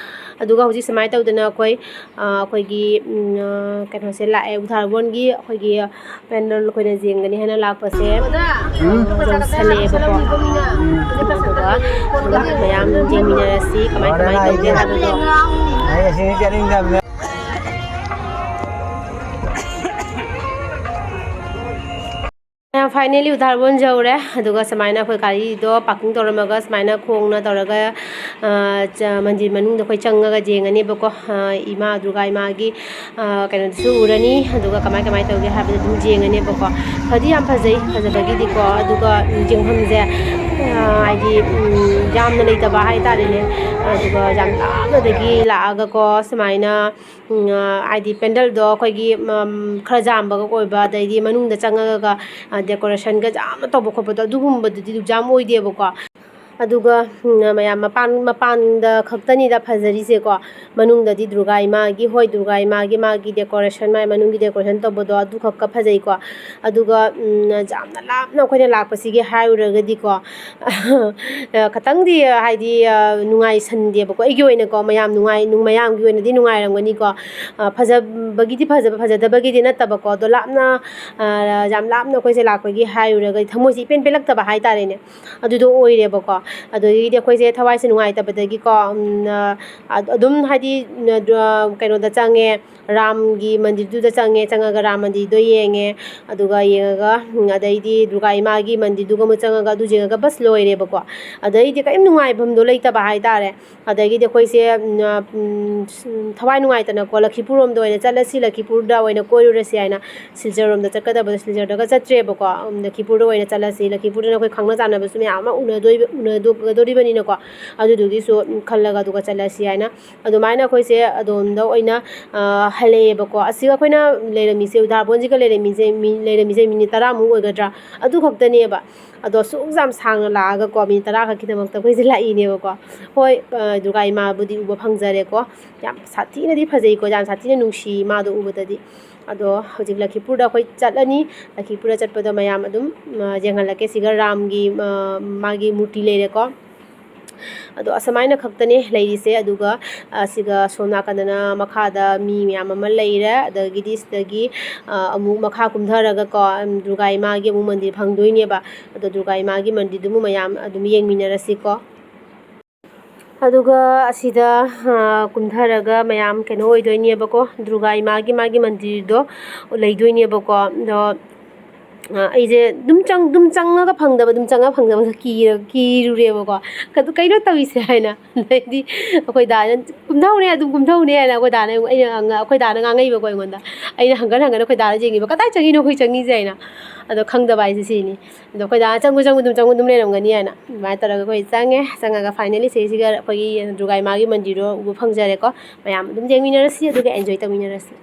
ꯑꯗꯨꯒ ꯍꯧꯖꯤꯛ ꯁꯨꯃꯥꯏꯅ ꯇꯧꯗꯅ ꯑꯩꯈꯣꯏ, ꯑ, ꯑꯩꯈꯣꯏꯒꯤ, ꯎꯝ, ꯑ, ꯀꯩꯅꯣꯁꯦ ꯂꯥꯛꯑꯦ, ꯎꯙꯥꯔꯕꯣꯟꯒꯤ ꯑꯩꯈꯣꯏꯒꯤ ꯄꯦꯟꯗꯜ ꯑꯩꯈꯣꯏꯅ ꯌꯦꯡꯒꯅꯤ ꯍꯥꯏꯅ ꯂꯥꯛꯄꯁꯦ, ꯎꯝ, ꯌꯧꯁꯜꯂꯛꯑꯦꯕꯀꯣ꯫ ꯎꯝ, ꯑꯗꯨꯒ ꯃꯌꯥꯝ ꯌꯦꯡꯃꯤꯟꯅꯔꯁꯤ ꯀꯃꯥꯏ ꯀꯃꯥꯏ ꯇꯧꯒꯦ ꯍꯥꯏꯕꯗꯣ꯫ ꯑꯩ ꯑꯁꯤꯅꯤ ꯆꯠꯅꯤꯡꯗꯕꯅꯦ꯫ Finally ꯎꯙꯥꯔ ꯕꯣꯟ ꯌꯧꯔꯦ꯫ ꯑꯗꯨꯒ ꯁꯨꯃꯥꯏꯅ ꯑꯩꯈꯣꯏ ꯒꯥꯔꯤꯗꯣ parking ꯇꯧꯔꯝꯃꯒ ꯁꯨꯃꯥꯏꯅ ꯈꯣꯡꯅ ꯇꯧꯔꯒ, ꯑ, ꯆ-, ꯃꯟꯗꯤꯔ ꯃꯅꯨꯡꯗ ꯑꯩꯈꯣꯏ ꯆꯪꯉꯒ ꯌꯦꯡꯉꯅꯦꯕꯀꯣ꯫ ꯑ, ꯏꯃꯥ ꯗꯨꯔꯒꯥ ꯏꯃꯥꯒꯤ, ꯑ, ꯀꯩꯅꯣꯗꯨꯁꯨ ꯎꯔꯅꯤ꯫ ꯑꯗꯨꯒ ꯀꯃꯥꯏ ꯀꯃꯥꯏ ꯇꯧꯒꯦ ꯍꯥꯏꯕꯗꯣ ꯑꯗꯨꯝ ꯌꯦꯡꯉꯅꯦꯕꯀꯣ꯫ ꯐꯗꯤ ꯌꯥꯝ ꯐꯖꯩ꯫ ꯐꯖꯕꯒꯤꯗꯤꯀꯣ꯫ ꯑꯗꯨꯒ, ꯎꯝ, ꯌꯦꯡꯐꯝꯁꯦ, ꯑ, ꯍꯥꯏꯗꯤ, ꯎꯝ, ꯌꯥꯝꯅ ꯂꯩꯇꯕ ꯍꯥꯏꯇꯥꯔꯦꯅꯦ꯫ ꯑꯗꯨꯒ ꯌꯥꯝ ꯂꯥꯞꯅꯗꯒꯤ ꯂꯥꯛꯑꯒꯀꯣ ꯁꯨꯃꯥꯏꯅ, ꯎꯝ, ꯑ, ꯍꯥꯏꯗꯤ ꯄꯦꯟꯗꯜꯗꯣ ꯑꯩꯈꯣꯏꯒꯤ, ꯎꯝ, ꯈꯔ ꯌꯥꯝꯕꯒ ꯑꯣꯏꯕ, ꯑꯗꯩꯗꯤ ꯃꯅꯨꯡꯗ ꯆꯪꯉꯒ, ꯑ, decorationꯒ ꯌꯥꯝꯅ ꯇꯧꯕ ꯈꯣꯠꯄꯗꯣ ꯑꯗꯨꯒꯨꯝꯕꯗꯨꯗꯤ ꯑꯗꯨꯛ ꯌꯥꯝ ꯑꯣꯏꯗꯦꯕꯀꯣ꯫ ꯑꯗꯨꯒ, ꯎꯝ, ꯃꯌꯥꯝ ꯃꯄꯥꯟ, ꯃꯄꯥꯟꯗ ꯈꯛꯇꯅꯤꯗ ꯐꯖꯔꯤꯁꯦꯀꯣ꯫ ꯃꯅꯨꯡꯗꯗꯤ ꯗꯨꯔꯒꯥ ꯏꯃꯥꯒꯤ, ꯍꯣꯏ, ꯗꯨꯔꯒꯥ ꯏꯃꯥꯒꯤ ꯃꯥꯒꯤ decoration, ꯃꯥꯏ ꯃꯅꯨꯡꯒꯤ decoration ꯇꯧꯕꯗꯣ ꯑꯗꯨꯈꯛꯀ ꯐꯖꯩꯀꯣ꯫ ꯑꯗꯨꯒ, ꯎꯝ, ꯌꯥꯝꯅ ꯂꯥꯞꯅ ꯑꯩꯈꯣꯏꯅ ꯂꯥꯛꯄꯁꯤꯒꯤ ꯍꯥꯏꯔꯨꯔꯒꯗꯤꯀꯣ, ꯈꯇꯪꯗꯤ, ꯍꯥꯏꯗꯤ, ꯑ, ꯅꯨꯡꯉꯥꯏꯁꯟꯗꯦꯕꯀꯣ꯫ ꯑꯩꯒꯤ ꯑꯣꯏꯅꯀꯣ, ꯃꯌꯥꯝ ꯅꯨꯡꯉꯥꯏ-, ꯅꯨꯡ-, ꯃꯌꯥꯝꯒꯤ ꯑꯣꯏꯅꯗꯤ ꯅꯨꯡꯉꯥꯏꯔꯝꯒꯅꯤꯀꯣ꯫ ꯑ, ꯐꯖꯕꯒꯤꯗꯤ ꯐꯖꯕ, ꯐꯖꯗꯕꯒꯤꯗꯤ ꯅꯠꯇꯕꯀꯣ꯫ ꯑꯗꯣ ꯂꯥꯞꯅ, ꯑ, ꯌꯥꯝ ꯂꯥꯞꯅ ꯑꯩꯈꯣꯏꯁꯦ ꯂꯥꯛꯄꯒꯤ ꯍꯥꯏꯔꯨꯔꯒꯗꯤ ꯊꯃꯣꯏꯁꯦ ꯏꯄꯦꯟ ꯄꯦꯜꯂꯛꯇꯕ ꯍꯥꯏꯇꯥꯔꯦꯅꯦ꯫ ꯑꯗꯨꯗꯣ ꯑꯣꯏꯔꯦꯕꯀꯣ꯫ ꯑꯗꯒꯤꯗꯤ ꯑꯩꯈꯣꯏꯁꯦ ꯊꯋꯥꯏꯁꯦ ꯅꯨꯡꯉꯥꯏꯇꯕꯗꯒꯤꯀꯣ, ꯎꯝ, ꯑ, ꯑꯗꯨꯝ ꯍꯥꯏꯗꯤ, ꯎꯝ, ꯑ, ꯀꯩꯅꯣꯗ ꯆꯪꯉꯦ, ꯔꯥꯝꯒꯤ ꯃꯟꯗꯤꯔꯗꯨꯗ ꯆꯪꯉꯦ, ꯆꯪꯉꯒ ꯔꯥꯝ ꯃꯟꯗꯤꯔꯗꯣ ꯌꯦꯡꯉꯦ꯫ ꯑꯗꯨꯒ ꯌꯦꯡꯉꯒ, ꯎꯝ, ꯑꯗꯩꯗꯤ ꯗꯨꯔꯒꯥ ꯏꯃꯥꯒꯤ ꯃꯟꯗꯤꯔꯗꯨꯒ ꯑꯃꯨꯛ ꯆꯪꯉꯒ ꯑꯗꯨ ꯌꯦꯡꯉꯒ ꯕꯁ ꯂꯣꯏꯔꯦꯕꯀꯣ꯫ ꯑꯗꯩꯗꯤ ꯀꯔꯤꯝ ꯅꯨꯡꯉꯥꯏꯐꯝꯗꯣ ꯂꯩꯇꯕ ꯍꯥꯏꯇꯥꯔꯦ꯫ ꯑꯗꯒꯤꯗꯤ ꯑꯩꯈꯣꯏꯁꯦ, ꯎꯝ, ꯑ, ꯎꯝ, ꯁ-, ꯎꯝ, ꯊꯋꯥꯏ ꯅꯨꯡꯉꯥꯏꯇꯅꯀꯣ, ꯂꯈꯤꯄꯨꯔ ꯔꯣꯝꯗ ꯑꯣꯏꯅ ꯆꯠꯂꯁꯤ, ꯂꯈꯤꯄꯨꯔꯗ ꯑꯣꯏꯅ ꯀꯣꯏꯔꯨꯔꯁꯤ ꯍꯥꯏꯅ ꯁꯤꯜꯆꯔ ꯔꯣꯝꯗ ꯆꯠꯀꯗꯕꯗꯣ ꯁꯤꯜꯆꯔꯗꯒ ꯆꯠꯇ꯭ꯔꯦꯕꯀꯣ꯫ ꯎꯝ, ꯂꯈꯤꯄꯨꯔꯗ ꯑꯣꯏꯅ ꯆꯠꯂꯁꯤ, ꯂꯈꯤꯄꯨꯔꯗꯅ ꯑꯩꯈꯣꯏ ꯈꯪꯅ ꯆꯥꯟꯅꯕꯁꯨ ꯃꯌꯥꯝ ꯑꯃ ꯎꯅꯗꯣꯏꯕ-, ꯎꯅꯗꯣꯛꯀꯗꯣꯔꯤꯕꯅꯤꯅꯀꯣ꯫ ꯑꯗꯨꯗꯨꯒꯤꯁꯨ, ꯎꯝ, ꯈꯜꯂꯒ ꯑꯗꯨꯒ ꯆꯠꯂꯁꯤ ꯍꯥꯏꯅ ꯑꯗꯨꯃꯥꯏꯅ ꯑꯩꯈꯣꯏꯁꯦ ꯑꯗꯣꯝꯗ ꯑꯣꯏꯅ, ꯑ, ꯍꯜꯂꯛꯑꯦꯕꯀꯣ꯫ ꯑꯁꯤꯒ ꯑꯩꯈꯣꯏꯅ ꯂꯩꯔꯝꯃꯤꯁꯦ, ꯎꯗꯥꯔꯕꯣꯟꯁꯤꯒ ꯂꯩꯔꯝꯃꯤꯁꯦ ꯃꯤ-, ꯂꯩꯔꯝꯃꯤꯁꯦ ꯃꯤꯅꯤꯠ ꯇꯔꯥꯃꯨꯛ ꯑꯣꯏꯒꯗ꯭ꯔꯥ, ꯑꯗꯨ ꯈꯛꯇꯅꯦꯕ꯫ ꯑꯗꯣ ꯑꯁꯨꯛ ꯌꯥꯝ ꯁꯥꯡꯅ ꯂꯥꯛꯑꯒꯀꯣ, ꯃꯤꯅꯤꯠ ꯇꯔꯥ ꯈꯛꯀꯤꯗꯃꯛꯇ ꯑꯩꯈꯣꯏꯁꯦ ꯂꯥꯛꯏꯅꯦꯕꯀꯣ꯫ ꯍꯣꯏ, ꯑ, ꯗꯨꯔꯒꯥ ꯏꯃꯥꯕꯨꯗꯤ ꯎꯕ ꯐꯪꯖꯔꯦꯀꯣ꯫ ꯌꯥꯝ ꯁꯥꯊꯤꯅꯗꯤ ꯐꯖꯩꯀꯣ, ꯌꯥꯝ ꯁꯥꯊꯤꯅ ꯅꯨꯡꯁꯤ ꯃꯥꯗꯣ ꯎꯕꯗꯗꯤ꯫ ꯑꯗꯣ ꯍꯧꯖꯤꯛ ꯂꯈꯤꯄꯨꯔꯗ ꯑꯩꯈꯣꯏ ꯆꯠꯂꯅꯤ꯫ ꯂꯈꯤꯄꯨꯔꯗ ꯆꯠꯄꯗ ꯃꯌꯥꯝ ꯑꯗꯨꯝ, ꯑ, ꯌꯦꯡꯍꯜꯂꯛꯀꯦ꯫ ꯁꯤꯒ ꯔꯥꯝꯒꯤ, ꯑ, ꯃꯥꯒꯤ ꯃꯨꯔꯇꯤ ꯂꯩꯔꯦꯀꯣ꯫ ꯑꯗꯣ ꯑꯁꯨꯃꯥꯏꯅ ꯈꯛꯇꯅꯦ ꯂꯩꯔꯤꯁꯦ꯫ ꯑꯗꯨꯒ, ꯑ, ꯁꯤꯒ ꯁꯣꯝ ꯅꯥꯀꯟꯗꯅ ꯃꯈꯥꯗ ꯃꯤ ꯃꯌꯥꯝ ꯑꯃ ꯂꯩꯔꯦ꯫ ꯑꯗꯒꯤꯗꯤ ꯁꯤꯗꯒꯤ, ꯑ, ꯑꯃꯨꯛ ꯃꯈꯥ ꯀꯨꯝꯊꯔꯒꯀꯣ, ꯎꯝ, ꯗꯨꯔꯒꯥ ꯏꯃꯥꯒꯤ ꯑꯃꯨꯛ ꯃꯟꯗꯤꯔ ꯐꯪꯗꯣꯏꯅꯦꯕ꯫ ꯑꯗꯣ ꯗꯨꯔꯒꯥ ꯏꯃꯥꯒꯤ ꯃꯟꯗꯤꯔꯗꯨꯕꯨ ꯃꯌꯥꯝ ꯑꯗꯨꯝ ꯌꯦꯡꯃꯤꯟꯅꯔꯁꯤꯀꯣ꯫ ꯑꯗꯨꯒ ꯑꯁꯤꯗ, ꯑ, ꯀꯨꯝꯊꯔꯒ ꯃꯌꯥꯝ ꯀꯩꯅꯣ ꯑꯣꯏꯗꯣꯏꯅꯦꯕꯀꯣ, ꯗꯨꯔꯒꯥ ꯏꯃꯥꯒꯤ ꯃꯥꯒꯤ ꯃꯟꯗꯤꯔꯗꯣ ꯂꯩꯗꯣꯏꯅꯦꯕꯀꯣ꯫ ꯑꯗꯣ ꯑꯩꯁꯦ ꯑꯗꯨꯝ ꯆꯪ-, ꯑꯗꯨꯝ ꯆꯪꯉꯒ ꯐꯪꯗꯕ, ꯑꯗꯨꯝ ꯆꯪꯉꯒ ꯐꯪꯗꯕꯗ ꯀꯤꯔ-, ꯀꯤꯔꯨꯔꯦꯕꯀꯣ꯫ "ꯀꯗꯨ-, ꯀꯩꯅꯣ ꯇꯧꯔꯤꯁꯦ?" ꯍꯥꯏꯅ꯫ ꯑꯗꯩꯗꯤ ꯑꯩꯈꯣꯏ ꯗꯥꯅ, "ꯀꯨꯝꯊꯧꯅꯦ, ꯑꯗꯨꯝ ꯀꯨꯝꯊꯧꯅꯦ" ꯍꯥꯏꯅ ꯑꯩꯈꯣꯏ ꯗꯥꯅ ꯑꯩꯉꯣꯟ-, ꯑꯩꯅ ꯉ-, ꯑꯩꯈꯣꯏ ꯗꯥꯅ ꯉꯥꯡꯉꯛꯏꯕꯀꯣ ꯑꯩꯉꯣꯟꯗ꯫ ꯑꯩꯅ ꯍꯪꯒꯠ ꯍꯟꯒꯠꯅ ꯑꯩꯈꯣꯏ ꯗꯥꯗ ꯌꯦꯡꯉꯤꯕ, "ꯀꯗꯥꯏ ꯆꯪꯉꯤꯅꯣ ꯑꯩꯈꯣꯏ ꯆꯪꯉꯤꯁꯦ?" ꯍꯥꯏꯅ꯫ ꯑꯗꯣ ꯈꯪꯗꯕ ꯍꯥꯏꯁꯦ ꯁꯤꯅꯤ꯫ ꯑꯗꯣ ꯑꯩꯈꯣꯏ ꯗꯥꯅ, "ꯆꯪꯉꯨ, ꯆꯪꯉꯨ, ꯑꯗꯨꯝ ꯆꯪꯉꯨ, ꯑꯗꯨꯝ ꯂꯩꯔꯝꯒꯅꯤ" ꯍꯥꯏꯅ꯫ ꯑꯗꯨꯃꯥꯏꯅ ꯇꯧꯔꯒ ꯑꯩꯈꯣꯏ ꯆꯪꯉꯦ꯫ ꯆꯪꯉꯒ finally ꯁꯤꯁꯤꯒ ꯑꯩꯈꯣꯏꯒꯤ ꯗꯨꯔꯒꯥ ꯏꯃꯥꯒꯤ ꯃꯟꯗꯤꯔꯗꯣ ꯎꯕ ꯐꯪꯖꯔꯦꯀꯣ꯫ ꯃꯌꯥꯝ ꯑꯗꯨꯝ ꯌꯦꯡꯃꯤꯟꯅꯔꯁꯤ, ꯑꯗꯨꯒ enjoy ꯇꯧꯃꯤꯟꯅꯔꯁꯤ꯫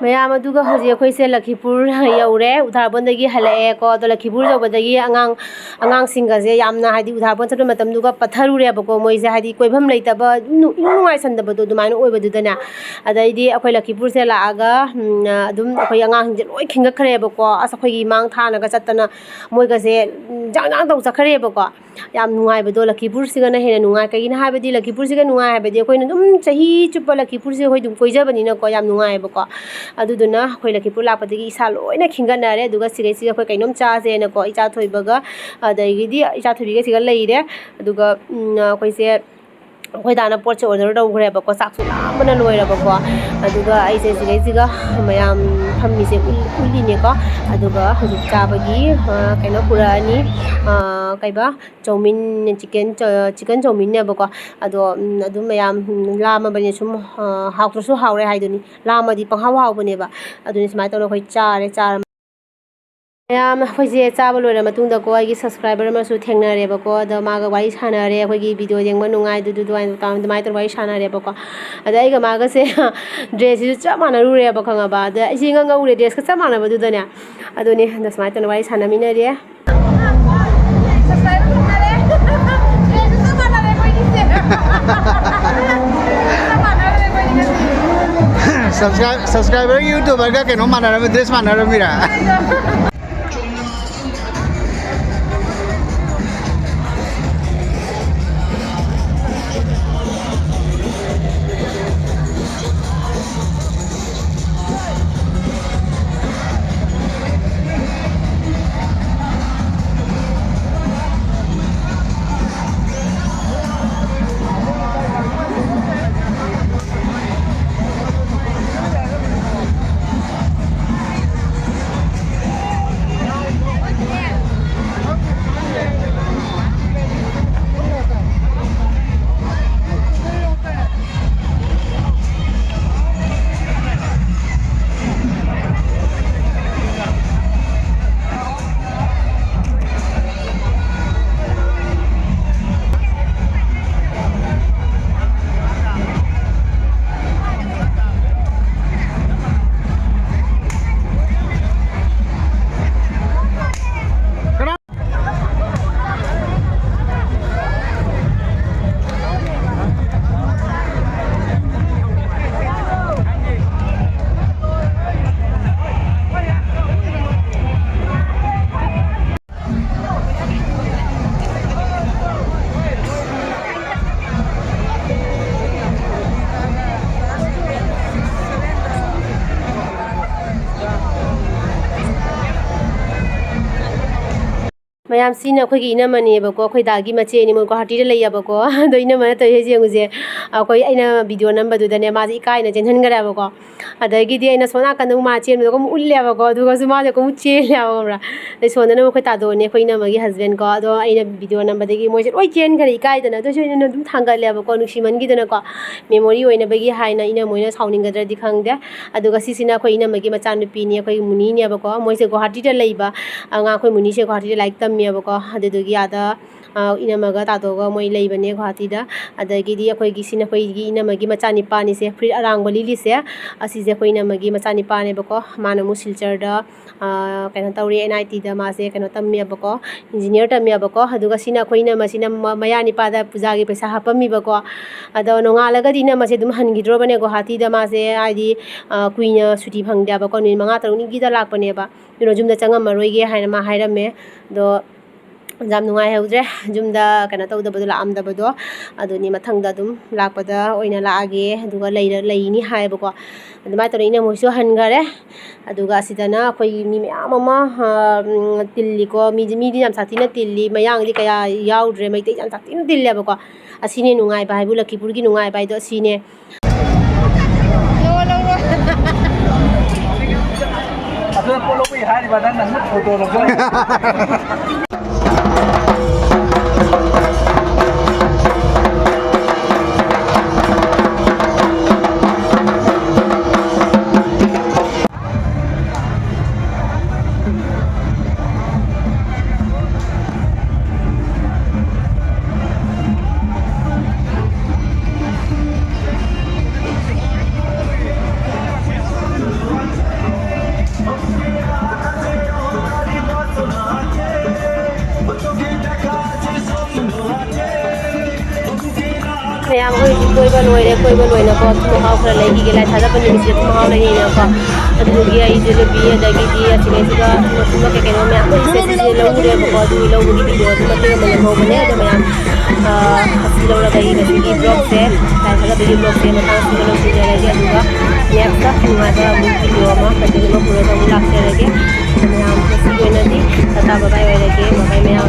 ꯃꯌꯥꯝ, ꯑꯗꯨꯒ ꯍꯧꯖꯤꯛ ꯑꯩꯈꯣꯏꯁꯦ ꯂꯈꯤꯄꯨꯔ ꯌꯧꯔꯦ, ꯎꯊꯥꯔꯕꯣꯟꯗꯒꯤ ꯍꯜꯂꯛꯑꯦꯀꯣ꯫ ꯑꯗꯣ ꯂꯈꯤꯄꯨꯔ ꯌꯧꯕꯗꯒꯤ ꯑꯉꯥꯡ, ꯑꯉꯥꯡꯁꯤꯡꯒꯁꯦ ꯌꯥꯝꯅ, ꯍꯥꯏꯗꯤ, ꯎꯊꯥꯔꯕꯣꯟ ꯆꯠꯄ ꯃꯇꯝꯗꯨꯒ ꯄꯠꯊꯔꯨꯔꯦꯕꯀꯣ ꯃꯣꯏꯁꯦ, ꯍꯥꯏꯗꯤ, ꯀꯣꯏꯐꯝ ꯂꯩꯇꯕ, ꯏꯅꯨꯡ ꯏꯅꯨꯡ ꯅꯨꯡꯉꯥꯏꯁꯟꯗꯕꯗꯣ ꯑꯗꯨꯃꯥꯏꯅ ꯑꯣꯏꯕꯗꯨꯗꯅꯦ꯫ ꯑꯗꯩꯗꯤ ꯑꯩꯈꯣꯏ ꯂꯈꯤꯄꯨꯔꯁꯦ ꯂꯥꯛꯑꯒ, ꯎꯝ, ꯑꯗꯨꯝ ꯑꯩꯈꯣꯏ ꯑꯉꯥꯡꯁꯤꯡꯁꯦ ꯂꯣꯏ ꯈꯤꯟꯒꯠꯈ꯭ꯔꯦꯕꯀꯣ꯫ ꯑꯁ, ꯑꯩꯈꯣꯏꯒꯤ ꯃꯥꯡ ꯊꯥꯅꯒ ꯆꯠꯇꯅ ꯃꯣꯏꯒꯁꯦ, ꯎꯝ, ꯖꯥꯡ ꯖꯥꯡ ꯇꯧ ꯆꯠꯈ꯭ꯔꯦꯕꯀꯣ꯫ ꯌꯥꯝ ꯅꯨꯡꯉꯥꯏꯕꯗꯣ ꯂꯛꯈꯤꯄꯨꯔꯁꯤꯒꯅ ꯍꯦꯟꯅ ꯅꯨꯡꯉꯥꯏ꯫ ꯀꯩꯒꯤꯅꯣ ꯍꯥꯏꯕꯗꯤ ꯂꯛꯈꯤꯄꯨꯔꯁꯤꯒ ꯅꯨꯡꯉꯥꯏ ꯍꯥꯏꯕꯗꯤ ꯑꯩꯈꯣꯏꯅ ꯑꯗꯨꯝ ꯆꯍꯤ ꯆꯨꯞꯄ ꯂꯛꯈꯤꯄꯨꯔꯁꯦ ꯑꯩꯈꯣꯏ ꯑꯗꯨꯝ ꯀꯣꯏꯖꯕꯅꯤꯅꯀꯣ, ꯌꯥꯝ ꯅꯨꯡꯉꯥꯏꯌꯦꯕꯀꯣ꯫ ꯑꯗꯨꯗꯨꯅ ꯑꯩꯈꯣꯏ ꯂꯛꯈꯤꯄꯨꯔ ꯂꯥꯛꯄꯗꯒꯤ ꯏꯁꯥ ꯂꯣꯏꯅ ꯈꯤꯡꯒꯠꯅꯔꯦ꯫ ꯑꯗꯨꯒ ꯁꯤꯒꯩꯁꯤꯒ ꯑꯩꯈꯣꯏ ꯀꯩꯅꯣꯝ ꯆꯥꯁꯦꯅꯀꯣ, ꯏꯆꯥ ꯊꯣꯏꯕꯒ ꯑꯗꯒꯤꯗꯤ ꯏꯆꯥ ꯊꯣꯏꯕꯤꯒ ꯁꯤꯒ ꯂꯩꯔꯦ꯫ ꯑꯗꯨꯒ, ꯎꯝ, ꯑꯩꯈꯣꯏꯁꯦ ꯑꯩꯈꯣꯏ ꯗꯥꯅ ꯄꯣꯠꯁꯦ order ꯇꯧꯈ꯭ꯔꯦꯕꯀꯣ, ꯆꯥꯛꯁꯨ ꯂꯥꯝꯕꯅ ꯂꯣꯏꯔꯕꯀꯣ꯫ ꯑꯗꯨꯒ ꯑꯩꯁꯦ ꯁꯤꯗꯩꯁꯤꯒ ꯃꯌꯥꯝ ꯐꯝꯃꯤꯁꯦ ꯎꯠ-, ꯎꯠꯂꯤꯅꯦꯀꯣ꯫ ꯑꯗꯨꯒ ꯍꯧꯖꯤꯛ ꯆꯥꯕꯒꯤ, ꯑ, ꯀꯩꯅꯣ ꯄꯨꯔꯛꯑꯅꯤ, ꯑ, ꯀꯩꯕ, ꯆꯧꯃꯤꯟ, chicken ꯆ-, chicken ꯆꯧꯃꯤꯟꯅꯦꯕꯀꯣ꯫ ꯑꯗꯣ, ꯎꯝ, ꯑꯗꯨꯝ ꯃꯌꯥꯝ, ꯎꯝ, ꯂꯥꯝꯃꯕꯅꯤꯅ ꯁꯨꯝ, ꯑ, ꯍꯥꯎꯇ꯭ꯔꯁꯨ ꯍꯥꯎꯔꯦ ꯍꯥꯏꯗꯨꯅꯤ꯫ ꯂꯥꯝꯃꯗꯤ ꯄꯪꯍꯥꯎ ꯍꯥꯎꯕꯅꯦꯕ꯫ ꯑꯗꯨꯅꯤ ꯁꯨꯃꯥꯏꯅ ꯇꯧꯔꯒ ꯑꯩꯈꯣꯏ ꯆꯥꯔꯦ, ꯆꯥꯔ ꯃꯌꯥꯝ ꯑꯩꯈꯣꯏꯁꯦ ꯆꯥꯕ ꯂꯣꯏꯔ ꯃꯇꯨꯡꯗꯀꯣ, ꯑꯩꯒꯤ subscriber ꯑꯃꯁꯨ ꯊꯦꯡꯅꯔꯦꯕꯀꯣ꯫ ꯑꯗꯣ ꯃꯥꯒ ꯋꯥꯔꯤ ꯁꯥꯟꯅꯔꯦ, ꯑꯩꯈꯣꯏꯒꯤ video ꯌꯦꯡꯕ ꯅꯨꯡꯉꯥꯏ, ꯑꯗꯨꯗꯨ ꯑꯗꯨꯃꯥꯏꯅ ꯑꯗꯨꯃꯥꯏꯅ ꯇꯧꯔ ꯋꯥꯔꯤ ꯁꯥꯟꯅꯔꯦꯕꯀꯣ꯫ ꯑꯗ ꯑꯩꯒ ꯃꯥꯒꯁꯦ dressꯁꯤꯁꯨ ꯆꯞ ꯃꯥꯟꯅꯔꯨꯔꯦꯕ, ꯈꯪꯉꯕ? ꯑꯗ ꯑꯩꯁꯦ ꯏꯉꯛ ꯉꯛꯎꯔꯦ, dressꯀ ꯆꯞ ꯃꯥꯟꯅꯕꯗꯨꯗꯅꯦ꯫ ꯑꯗꯨꯅꯦ, ꯑꯗ ꯁꯨꯃꯥꯏꯅ ꯇꯧꯅ ꯋꯥꯔꯤ ꯁꯥꯟꯅꯃꯤꯟꯅꯔꯦ꯫ Subscribe-, subscriberꯒ YouTuberꯒ ꯀꯩꯅꯣ ꯃꯥꯟꯅꯔꯝꯃꯤ, dress ꯃꯥꯟꯅꯔꯝꯃꯤꯔ? ꯃꯌꯥꯝꯁꯤꯅ ꯑꯩꯈꯣꯏꯒꯤ ꯏꯅꯝꯃꯅꯦꯕꯀꯣ, ꯑꯩꯈꯣꯏ ꯗꯥꯒꯤ ꯃꯆꯦꯅꯤ, ꯃꯣꯏ ꯒꯨꯋꯥꯍꯥꯇꯤꯗ ꯂꯩꯌꯦꯕꯀꯣ꯫ ꯑꯗꯣ ꯏꯅꯝꯃꯅ ꯇꯧꯔꯤꯁꯦ ꯌꯦꯡꯉꯨꯁꯦ, ꯑꯩꯈꯣꯏ, ꯑꯩꯅ ꯚꯤꯗꯤꯑꯣ ꯅꯝꯕꯗꯨꯗꯅꯦ, ꯃꯥꯁꯦ ꯏꯀꯥꯏꯅ ꯆꯦꯟꯍꯟꯈ꯭ꯔꯦꯕꯀꯣ꯫ ꯑꯗꯒꯤꯗꯤ ꯑꯩꯅ ꯁꯣꯝ ꯅꯥꯀꯟꯗ ꯑꯃꯨꯛ ꯃꯥ ꯆꯦꯟꯕꯗꯣ ꯑꯃꯨꯛ ꯎꯠꯂꯦꯕꯀꯣ, ꯑꯗꯨꯒꯁꯨ ꯃꯥꯁꯦ ꯑꯃꯨꯛ ꯆꯦꯜꯂꯦꯕ, ꯈꯪꯕ꯭ꯔꯥ? ꯑꯗꯩ ꯁꯣꯝꯗꯅ ꯑꯃꯨꯛ ꯑꯩꯈꯣꯏ ꯇꯥꯗꯣꯅꯦ, ꯑꯩꯈꯣꯏ ꯏꯅꯝꯃꯒꯤ ꯍꯁꯕꯦꯟꯀꯣ꯫ ꯑꯗꯣ ꯑꯩꯅ ꯚꯤꯗꯤꯑꯣ ꯅꯝꯕꯗꯒꯤ ꯃꯣꯏꯁꯦ ꯂꯣꯏ ꯆꯦꯟꯈ꯭ꯔꯦ ꯏꯀꯥꯏꯗꯅ꯫ ꯑꯗꯨꯁꯨ ꯑꯩꯅ ꯑꯗꯨꯝ ꯊꯥꯡꯒꯠꯂꯦꯕꯀꯣ, ꯅꯨꯡꯁꯤꯃꯟꯈꯤꯗꯅꯀꯣ, ꯃꯦꯃꯣꯔꯤ ꯑꯣꯏꯅꯕꯒꯤ ꯍꯥꯏꯅ꯫ ꯏꯅꯝꯃ ꯍꯣꯏꯅ ꯁꯥꯎꯅꯤꯡꯒꯗ꯭ꯔꯗꯤ ꯈꯪꯗꯦ꯫ ꯑꯗꯨꯒ ꯁꯤꯁꯤꯅ ꯑꯩꯈꯣꯏ ꯏꯅꯝꯃꯒꯤ ꯃꯆꯥꯅꯨꯄꯤꯅꯤ, ꯑꯩꯈꯣꯏꯒꯤ ꯃꯨꯅꯤꯅꯦꯕꯀꯣ꯫ ꯃꯣꯏꯁꯦ ꯒꯨꯋꯥꯍꯥꯇꯤꯗ ꯂꯩꯕ ꯑꯉꯥꯡ, ꯑꯩꯈꯣꯏ ꯃꯨꯅꯤꯁꯦ ꯒꯨꯋꯥꯍꯥꯇꯤꯗ ꯂꯥꯏꯔꯤꯛ ꯇꯝꯃꯦꯕꯀꯣ꯫ ꯑꯗꯨꯗꯨꯒꯤ ꯑꯥꯗ, ꯑ, ꯏꯅꯝꯃꯒ ꯇꯥꯗꯣꯒ ꯃꯣꯏ ꯂꯩꯕꯅꯦ ꯒꯨꯋꯥꯍꯥꯇꯤꯗ꯫ ꯑꯗꯒꯤꯗꯤ ꯑꯩꯈꯣꯏꯒꯤ, ꯁꯤꯅ ꯑꯩꯈꯣꯏꯒꯤ ꯏꯅꯝꯃꯒꯤ ꯃꯆꯥꯅꯤꯄꯥꯅꯤꯁꯦ, ꯐꯨꯔꯤꯠ ꯑꯔꯥꯡꯕ ꯂꯤꯠꯂꯤꯁꯦ, ꯑꯁꯤꯁꯦ ꯑꯩꯈꯣꯏ ꯏꯅꯝꯃꯒꯤ ꯃꯆꯥꯅꯤꯄꯥꯅꯦꯕꯀꯣ꯫ ꯃꯥꯅ ꯑꯃꯨꯛ ꯁꯤꯜꯆꯔꯗ, ꯑ, ꯀꯩꯅꯣ ꯇꯧꯔꯤ, ꯑꯦꯟ ꯑꯥꯏ ꯇꯤꯗ ꯃꯥꯁꯦ ꯀꯩꯅꯣ ꯇꯝꯃꯦꯕꯀꯣ, ꯏꯟꯖꯤꯅꯤꯌꯥꯔ ꯇꯝꯃꯦꯕꯀꯣ꯫ ꯑꯗꯨꯒ ꯁꯤꯅ ꯑꯩꯈꯣꯏ ꯏꯅꯝꯃꯁꯤꯅ ꯃ-, ꯃꯌꯥ ꯅꯤꯄꯥꯗ ꯄꯨꯖꯥꯒꯤ ꯄꯩꯁꯥ ꯍꯥꯞꯄꯝꯃꯤꯕꯀꯣ꯫ ꯑꯗꯣ ꯅꯣꯡꯉꯥꯜꯂꯒꯗꯤ ꯏꯅꯝꯃꯁꯦ ꯑꯗꯨꯝ ꯍꯟꯈꯤꯗ꯭ꯔꯣꯕꯅꯦ ꯒꯨꯋꯥꯍꯥꯇꯤꯗ꯫ ꯃꯥꯁꯦ ꯍꯥꯏꯗꯤ, ꯑ, ꯀꯨꯏꯅ ꯁꯨꯇꯤ ꯐꯪꯗꯦꯕꯀꯣ, ꯅꯨꯃꯤꯠ ꯃꯉꯥ ꯇꯔꯨꯛꯅꯤꯒꯤꯗ ꯂꯥꯛꯄꯅꯦꯕ꯫ ꯑꯗꯨꯅ ꯌꯨꯝꯗ ꯆꯪꯉꯝꯃꯔꯣꯏꯒꯦ ꯍꯥꯏꯅ ꯃꯥ ꯍꯥꯏꯔꯝꯃꯦ꯫ ꯑꯗꯣ ꯌꯥꯝ ꯅꯨꯡꯉꯥꯏꯍꯧꯗ꯭ꯔꯦ ꯌꯨꯝꯗ ꯀꯩꯅꯣ ꯇꯧꯗꯕꯗꯣ, ꯂꯥꯛꯑꯝꯗꯕꯗꯣ꯫ ꯑꯗꯨꯅꯤ ꯃꯊꯪꯗ ꯑꯗꯨꯝ ꯂꯥꯛꯄꯗ ꯑꯣꯏꯅ ꯂꯥꯛꯑꯒꯦ, ꯑꯗꯨꯒ ꯂꯩꯔ-, ꯂꯩꯅꯤ ꯍꯥꯏꯌꯦꯕꯀꯣ꯫ ꯑꯗꯨꯃꯥꯏꯅ ꯇꯧꯗꯅ ꯏꯅꯝꯃꯣꯏꯁꯨ ꯍꯟꯈꯔꯦ꯫ ꯑꯗꯨꯒ ꯑꯁꯤꯗꯅ ꯑꯩꯈꯣꯏꯒꯤ ꯃꯤ ꯃꯌꯥꯝ ꯑꯃ, ꯑ, ꯎꯝ, ꯇꯤꯜꯂꯤꯀꯣ꯫ ꯃꯤꯗꯤ, ꯃꯤꯗꯤ ꯌꯥꯝ ꯁꯥꯊꯤꯅ ꯇꯤꯜꯂꯤ, ꯃꯌꯥꯡꯗꯤ ꯀꯌꯥ ꯌꯥꯎꯗ꯭ꯔꯦ, ꯃꯩꯇꯩ ꯌꯥꯝ ꯁꯥꯊꯤꯅ ꯇꯤꯜꯂꯦꯕꯀꯣ꯫ ꯑꯁꯤꯅꯦ ꯅꯨꯡꯉꯥꯏꯕ ꯍꯥꯏꯕꯨ, ꯂꯈꯤꯄꯨꯔꯒꯤ ꯅꯨꯡꯉꯥꯏꯕ ꯍꯥꯏꯗꯣ ꯑꯁꯤꯅꯦ꯫ ꯑꯗꯨꯅ ꯄꯣꯠ ꯂꯧꯕꯩ ꯍꯥꯏꯔꯤꯕ, ꯅꯪꯅ ꯐꯣꯇꯣ ꯂꯧꯖꯔꯤꯕ꯫ ꯃꯌꯥꯝ ꯑꯩꯈꯣꯏ ꯍꯧꯖꯤꯛ ꯀꯣꯏꯕ ꯂꯣꯏꯔꯦ꯫ ꯀꯣꯏꯕ ꯂꯣꯏꯅꯀꯣ, ꯑꯊꯨꯝ ꯑꯍꯥꯎ ꯈꯔ ꯂꯩꯈꯤꯒꯦ꯫ ꯂꯥꯏ ꯊꯥꯗꯕ ꯅꯨꯃꯤꯠꯁꯤꯗ ꯑꯊꯨꯝ ꯑꯍꯥꯎ ꯂꯩꯅꯩꯅꯀꯣ꯫ ꯑꯗꯨꯗꯨꯒꯤ ꯑꯩ ꯖꯤꯂꯤꯕꯤ, ꯑꯗꯒꯤꯗꯤ ꯑꯁꯤꯗꯩꯁꯤꯗ ꯑꯊꯨꯝ ꯑꯊꯨꯝꯕ ꯀꯩ ꯀꯩꯅꯣ ꯃꯌꯥꯝ ꯂꯩꯔꯤꯁꯦ, ꯁꯤꯁꯦ ꯂꯧꯔꯦꯕꯀꯣ꯫ ꯑꯗꯨꯒꯤ ꯂꯧꯕꯒꯤ ꯚꯤꯗꯤꯑꯣ ꯑꯗꯨ ꯃꯇꯦꯛ ꯑꯃ ꯅꯝꯍꯧꯕꯅꯦ꯫ ꯑꯗꯣ ꯃꯌꯥꯝ ꯑꯁꯤ ꯂꯧꯔꯒ ꯑꯩ ꯉꯁꯤꯒꯤ vlogꯁꯦ, ꯂꯥꯏ ꯊꯥꯒꯠꯄꯒꯤ vlogꯁꯦ ꯃꯇꯥꯡ ꯑꯁꯤꯗ ꯂꯣꯏꯁꯤꯟꯖꯔꯒꯦ꯫ ꯑꯗꯨꯒ next ꯅꯨꯡꯉꯥꯏꯕ ꯑꯃꯨꯛ video ꯑꯃ content ꯑꯃ ꯄꯨꯔꯒ ꯑꯃꯨꯛ ꯂꯥꯛꯆꯔꯒꯦ꯫ ꯃꯌꯥꯝ ꯉꯁꯤꯒꯤ ꯑꯣꯏꯅꯗꯤ Tata bye bye ꯑꯣꯏꯔꯒꯦ꯫ Bye bye ꯃꯌꯥꯝ꯫